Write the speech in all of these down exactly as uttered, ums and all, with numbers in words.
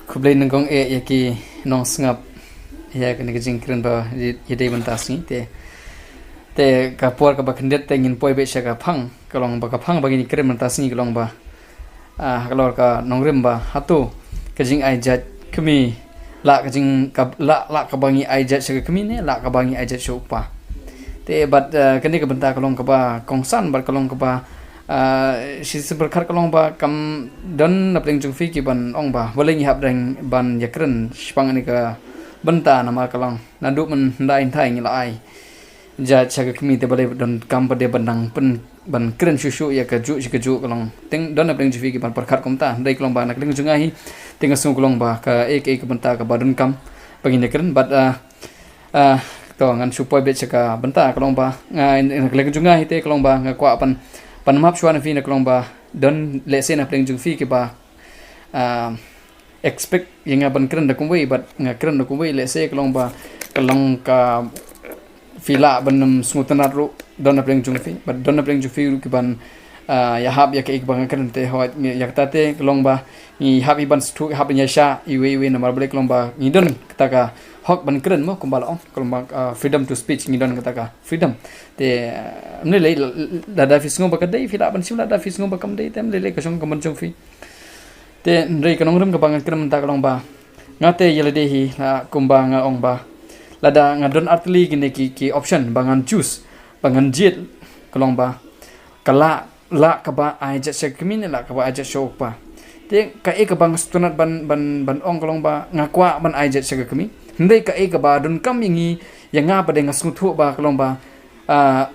Khublei nongkong eh ïa ki nongsngap ïa kane ka jingkren ba ïa dei mynta sngi te. Te ka por kaba khyndiat te ngin poi beit sha ka phang, ka long ba ka phang ba ngin kren mynta sngi ka long ba, ah, halor ka nongrim ba hato ka jingai jait kmie la ka jing ka la la kaba ngi ai jait sha ka kmie ne la kaba ngi ai jait sha u kpa. Te bad, ah, kane ka bynta ka long kaba kongsan bad ka long kaba, ah, shi symbai ka long ba kam don na pdeng jong phi ki ban ong ba balei ngi hap dang ban ïakren shaphang kane ka bynta namar ka long naduh mynhyndai hynthai ngi la ai jait sha ka kmie te balei don kam pat de ban dang pyn ban kren shuh shuh ïa kajuh shi kajuh ka long. Te don na pdeng jong phi ki ban pyrkhat kumta, hynrei ka long ba na ka liang jong nga hi te nga sngew ka long ba ka eh ka eh ka bynta kaba donkam ba ngin ïakren bad, ah, ah, to ngan shu poi beit sha ka bynta ka long ba nga na ka liang jong nga hi te ka long ba nga kwah ban pan map shuwa na phi na ka long ba don lehse na pdeng jong phi kiba, ah, expect ïa nga ban kren da kumwei bad nga kren da kumwei lehse ka long ba ka long ka phi lah ban ym sngewtynnat ruh don na pdeng jong phi bad don na pdeng jong phi ruh ki ban, ah, ïahap ïa kaei kaba nga kren te hooid ïa kata te ka long ba ngi hap hi ban sdang hap ïa sha iwei iwei namar balei ka long ba ngi don kata ka hok ban kren mo kumba la ong ka long ba, ah, freedom to speech ngi don kata ka freedom. Te, ah, ym lei lei lada phi sngew ba ka dei phi lah ban shim lada phi sngew ba kam dei te ym lei lei ka shong ka mon jong phi. Te hynrei ka nongrim kaba nga kren mynta ka long ba nga te ïa lade hi la kumba nga ong ba lada nga don artylli kine ki ki option ba ngan choose ba ngan jied ka long ba ka la la kaba ai jait sha ka kmie ne la kaba ai jait sha u kpa. Te kaei kaba nga sngewtynnat ban ban ban ong ka long ba nga kwah ban ai jait sha ka kmie. Hynrei kaei kaba donkam ïa ngi ïa nga ba dei nga sngewthuh ba ka long ba, ah,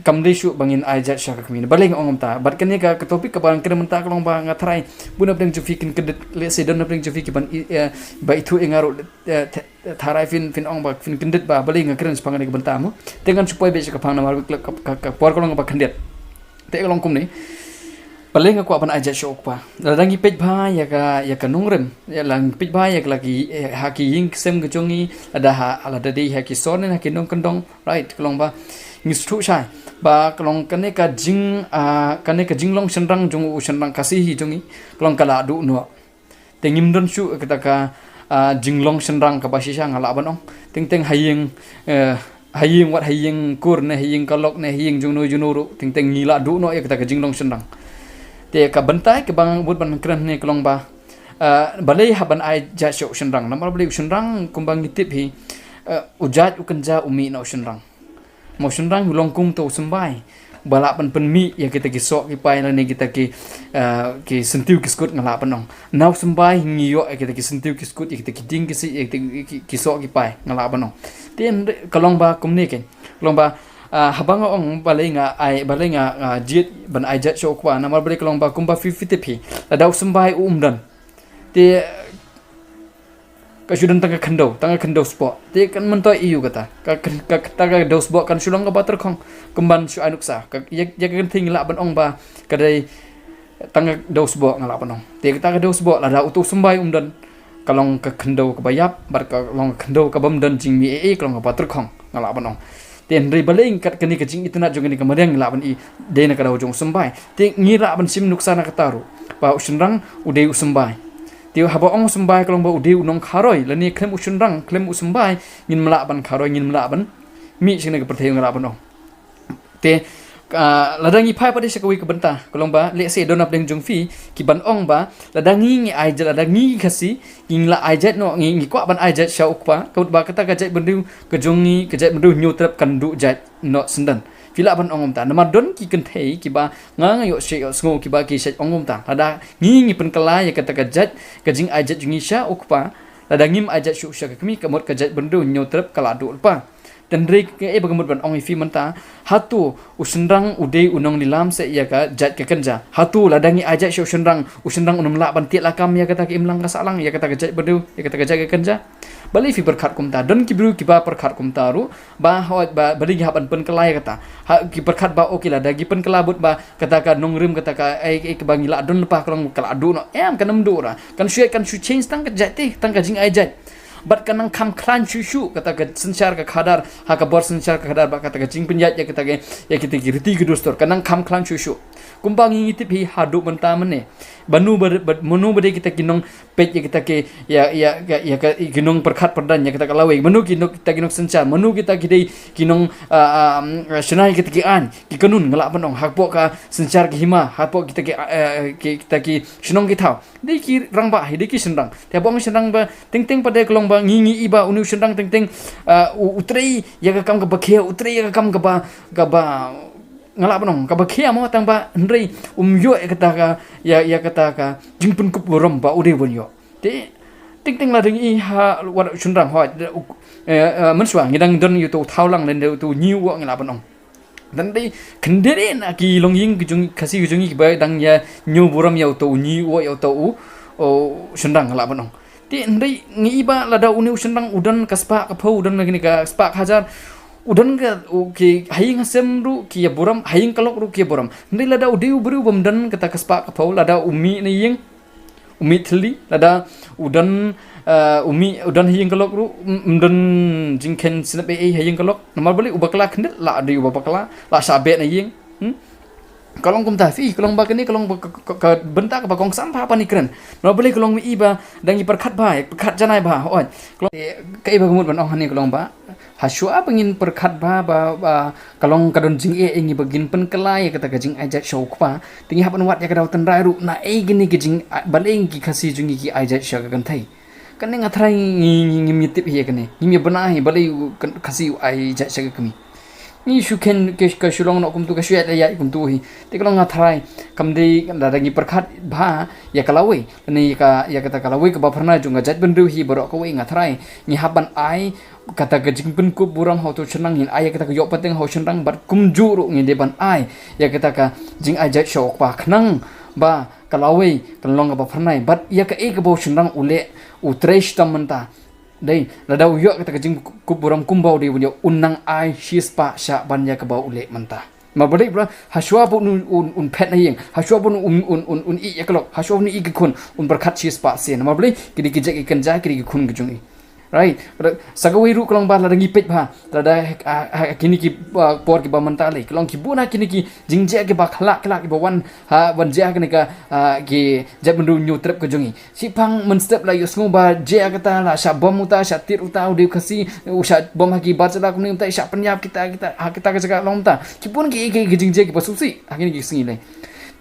kam dei shuh ba ngin ai jait sha ka kmie. Balei nga ong kumta bad kane ka, ka topic kaba nga kren mynta ka long ba nga tharai bun na pdeng jong phi kin kyndit lehse don na pdeng jong phi ki ban i, eh, ba ithuh ïa nga ruh, eh, th- tharai phin phin ong ba phin kyndit ba balei nga kren shaphang kane ka bynta mo. Te ngan shu poi beit sha ka phang namar ka, ka, ka, ka por ka long ba khyndiat. Te ka long kumne. Balei nga kwah ban ai jait sha u kpa. Lada ngi peit bha ïa ka ïa ka nongrim ïa la ngi peit bha ïa ka la ki, eh, ha ki ïing ki sem ka jong ngi lada ha lada dei ha ki sor ne ha ki nongkyndong. Right, ka long ba ngi sngewthuh shai ba ka long kane ka jing, ah, kane ka jinglong shynrang jong u shynrang Khasi hi jong ngi ka long ka la duh noh. Te ngim don shuh kata ka, ah, jinglong shynrang kaba shisha nga lah ban ong. Teng teng ha ïing, eh, ha ïing wat ha ïing kur ne ha ïing ka lok ne ha ïing jong no jong no ruh teng teng ngi la duh noh ïa kata ka jinglong shynrang. Te ka bynta kaba nga mut ban kren ne ka long ba, ah, balei hap ban ai jait sha u shynrang namar balei u shynrang kumba ngi tip hi, eh, u jait u kynja u mih na u shynrang. Mo shynrang u long kum uto u symbai ba lah ban pynmih ïa kita ki soh ki pai lane kita ki, eh, ki syntiew ki skud nga lah ban ong. Na u symbai ngi ïoh ïa kita ki syntiew ki skud ïa kita ki dieng ki siej ïa kita ki, ki, ki soh ki pai nga lah ban ong. Te ka long ba kumne kein ka long ba, ah, haba nga ong balei nga ai balei nga, ah, jied ban ai jait sha u kpa namar balei ka long ba kumba phi phi tip hi lada u symbai u um don. Te ka shu don tang ka khyndew tang ka khyndew spok te kan myntoi ïa u kata ka ka ka tang ka dew spok kan shu long kaba tyrkhong. Kumban shu ai nuksa ka ïa ïa ka kynthei ngi lah ban ong ba ka dei tang ka dew spok nga lah ban ong te ka tang ka dew spok lada uto u symbai um don ka long ka khyndew kaba ïap bad ka long ka khyndew kaba ym don jingmih ei ei ka long kaba tyrkhong nga lah ban ong. Te hynrei balei kat kane ka jingitynnat jong kane ka mariang ngi lah ban i dei na ka daw jong u symbai. Te ngi lah ban shim nuksa na kata ruh ba u shynrang u dei u symbai. Te haba ong u symbai ka long ba u dei u nongkharoi lane khlem u shynrang khlem u symbai ngin mlah ban kharoi ngin mlah ban mih sha kane ka pyrthei nga lah ban ong. Te, ah, lada ngi phai pat de sha kawei ka bynta ka long ba lehse don na pdeng jong phi ki ban ong ba lada ngi ngi ai jait lada ngi Khasi ngi la ai jait noh ngi ngi kwah ban ai jait sha u kpa ka mut ba kata ka jaitbynriew ka jong ngi ka jaitbynriew Hynñiewtrep kan duh jait noh syndon. Phi lah ban ong kumta namar don ki kynthei kiba nga nga ïoh shu ïoh sngew kiba ki shait ong kumta lada ngi ngi pynkylla ïa kata ka jait ka jingai jait jong ngi sha u kpa lada ngim ai jait shuh sha ka kmie ka mut ka jaitbynriew Hynñiewtrep ka la duh lypa. Te hynrei kaei ba nga mut ban ong ïa phi mynta hato u shynrang u dei u nonglilam seh ïa ka jait ka kynja hato lada ngi ai jait sha u shynrang u shynrang un ym lah ban tied lakam ïa kata ka imlang ka sahlang ïa kata ka jaitbynriew ïa kata ka jait ka kynja. Balei phi pyrkhat kumta don ki briew kiba pyrkhat kumta ruh ba hooid ba balei ngi hap ban pynkylla ïa kata. Ha ki pyrkhat ba okay lada ngi pynkylla bud ba kata ka nongrim kata ka ai ai kaba ngi la don lypa ka long ka la duh noh em kan ym duh ra kan shu kan shu change tang ka jait te tang ka jingai jait. Bad ka nang kham khlaiñ shuh shuh kata ka synshar ka khadar ha ka bor synshar ka khadar bad kata ka jingpynïaid ïa kata ka ïa kita ki riti ki dustur ka nang kham khlaiñ shuh shuh. Kumba ngi ngi tip hi haduh mynta mynne. Ba nu ba, ba, mano ba dei kita ki nongpeit ïa kita ki, ïa, ïa, ïa, ïa ka, ki nongpyrkhat pyrdan ïa kita ka lawei. Mano ki nong, kita ki nongsynshar. Mano kita ki dei ki nong, ah, ah, mm, shna ïa kita ki aiñ, ki kanun, nga lah ban ong. Hapoh ka synshar ki hima, hapoh kita ki, ah, eh, ki, kita ki shnong ki thaw. Dei ki rangbah hi, dei ki shynrang. Te ba ong shynrang ba teng teng pat de ka long ba ngi ngi i ba une u shynrang teng teng, ah, u, u trei ïa ka kam kaba khia, u trei ïa ka kam kaba, kaba, nga lah ban ong, kaba khia mo, tangba hynrei um ïoh ïa kata ka, ïa, ïa kata ka jingpynkup burom ba u dei ban ïoh. Te teng teng lada ngi i ha wat u shynrang, hooid, u, eh, eh, mynshuwa ngi dang don ïa uto u thawlang lane uto u ñiuh, ngi lah ban ong. Dang dei khyndiat na ki longïing ki jong, Khasi ki jong ngi kiba dang ïa ñiuh burom ïa uto u ñiuh, ïa uto u, u shynrang, nga lah ban ong. Te hynrei ngi i ba lada une u shynrang u don ka spah ka phew, u don kine ka spah ka hajar, u don ka, u, ki ha ïing ha sem ruh ki ïa burom, ha ïing ka lok ruh ki ïa burom. Hynrei lada u dei u briew bym don kata ka spah ka phew, lada u mih na ïing, u mih thylli, lada u don, eh, u mih, u don ha ïing ka lok ruh, um, um don jingkheiñ snep ei ei ha ïing ka lok. Namar balei? U bakla khyndiat, lah dei u bakla, lah shah beh na ïing. Hmm? Ka long kumta, phi, ka long ba kane, ka long ba ka, ka, ka bynta kaba kongsan bha ban ïakren. Namar balei? Ka long, ngi i ba dang ngi pyrkhat bha, pyrkhat janai bha, hooid. Ka long, eh, kaei ba ka mut ban ong hangne, ka long ba hashuwa ba ngin pyrkhat bha ba, ba ka long ka don jingeh ïa ngi ba ngin pynkylla ïa kata ka jingai jait sha u kpa, te ngi hap ban wad ïa ka daw tynrai ruh, naei kine ki jing, ah, balei ki Khasi jong ngi ki ai jait sha ka kynthei. Kane nga tharai ngi, ngi, ngim ïa tip hi ïa kane. Ngim ïa bna hi balei u Kha-, Khasi u ai jait sha ka kmie. Ngi shu kheiñ ka, ka shu long noh kumtu, ka shu ïaid la ïaid kumtu hi. Te ka long, nga tharai kam dei, lada ngi pyrkhat bha ïa ka lawei, lane ïa ka, ïa kata ka lawei kaba phyrnai jong ka jaitbynriew hi baroh kawei, nga tharai ngi hap ban ai kata ka jingpynkup burom ha uto u shynrang, ngin ai ïa kata ka ïoh pateng ha u shynrang, bad kumjuh ruh ngi dei ban ai ïa kata ka jingai jait sha u kpa, khnang ba ka lawei kan long kaba phyrnai. Bad ïa kaei kaba u shynrang u leh, u trei shitom mynta, dei, lada u ïoh kata ka jingkup burom kumba u dei ban ïoh, un nang ai shispah shah ban ïa kaba u leh mynta. Namar balei? Ba hashuwa ba un, un, un phet na ïing, hashuwa ba un, un, un, un, un ïeh ïa ka lok, hashuwa ba un ïeh ki khun, un pyrkhat shispah sien. Namar balei? Ki dei ki jait ki kynja, ki dei ki khun ki jong ngi. Right. Sa kawei ruh ka long ba lada ngi peit bha, lada ha, ha, ha kine ki, ah, por kiba mynta lei, ka long ki bun ha kine ki jingjia kiba khlak khlak kiba wan, ha, wan jia ha kine ka, ah, ki jaitbynriew Hynñiewtrep ka jong ngi. Shipang mynstep la ïohsngew ba jia kata, la shah bom uta, shah tied uta u dei u Khasi, u shah bom ha ki bar jaka kumne, uta i shah pynïap kita, kita, ha kita ka jaka, long uta. Ki bun ki, ki, ki jingjia kiba sngewsih ha kine ki sngi lei.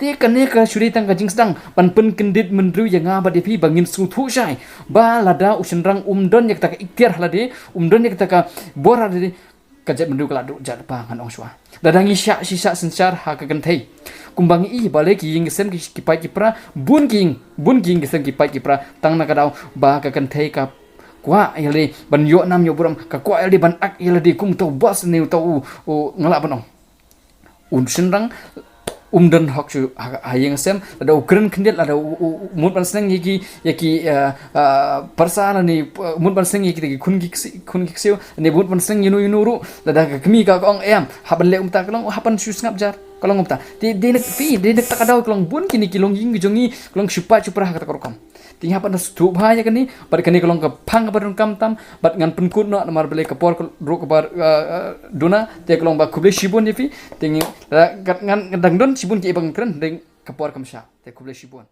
Te kane ka shu dei tang ka jingsdang ban pynkyndit myndriew ïa nga bad ïa phi ba ngin sngewthuh shai ba lada u shynrang um don ïa kata ka ikhtiar ha lade, um don ïa kata ka bor ha lade, ka jaitbynriew ka la duh jait lypa, ngan ong shuwa. Lada ngi shah shisha synshar ha ka kynthei, kumba ngi i balei ki ïing ki sem ki, ki paid ki pra, bun ki ïing, bun ki ïing ki sem ki paid ki pra, tang na ka daw ba ka kynthei ka kwah ïa lade ban ïoh nam ïoh burom, ka kwah ïa lade ban ak ïa lade kum uta u boss ne uta u, u, nga lah ban ong. U shynrang um don hok shuh ha, ha ïing ha sem, lada u kren khyndiat, lada u, u, u mut ban sneng ïa ki, ïa ki, eh, eh, pyrsa lane, eh, mut ban sneng ïa ki, ki khun ki ksi-, khun ki ksiew, lane mut ban sneng ïa no ïa no ruh, lada ka kmie ka, ka ong em, hap ban leh kumta, ka long, hap ban shu sngap jar, ka long kumta. Te dei na phi, dei na kata ka daw ka long bun kine ki longïing ki jong ngi, ka long shu pait shu pra ha kata ka rukom. Te ngi hap ban sngewthuh bha ïa kane, bad kane ka long ka phang kaba donkam tam, bad ngan pynkut noh namar balei ka por ka ruh kaba, eh, eh, duna, te ka long ba khublei shibun ïa phi, te ngi, eh, ngan, ngan dang don shibun kiei ba ngan kren, dei ka por kam shah, te khublei shibun.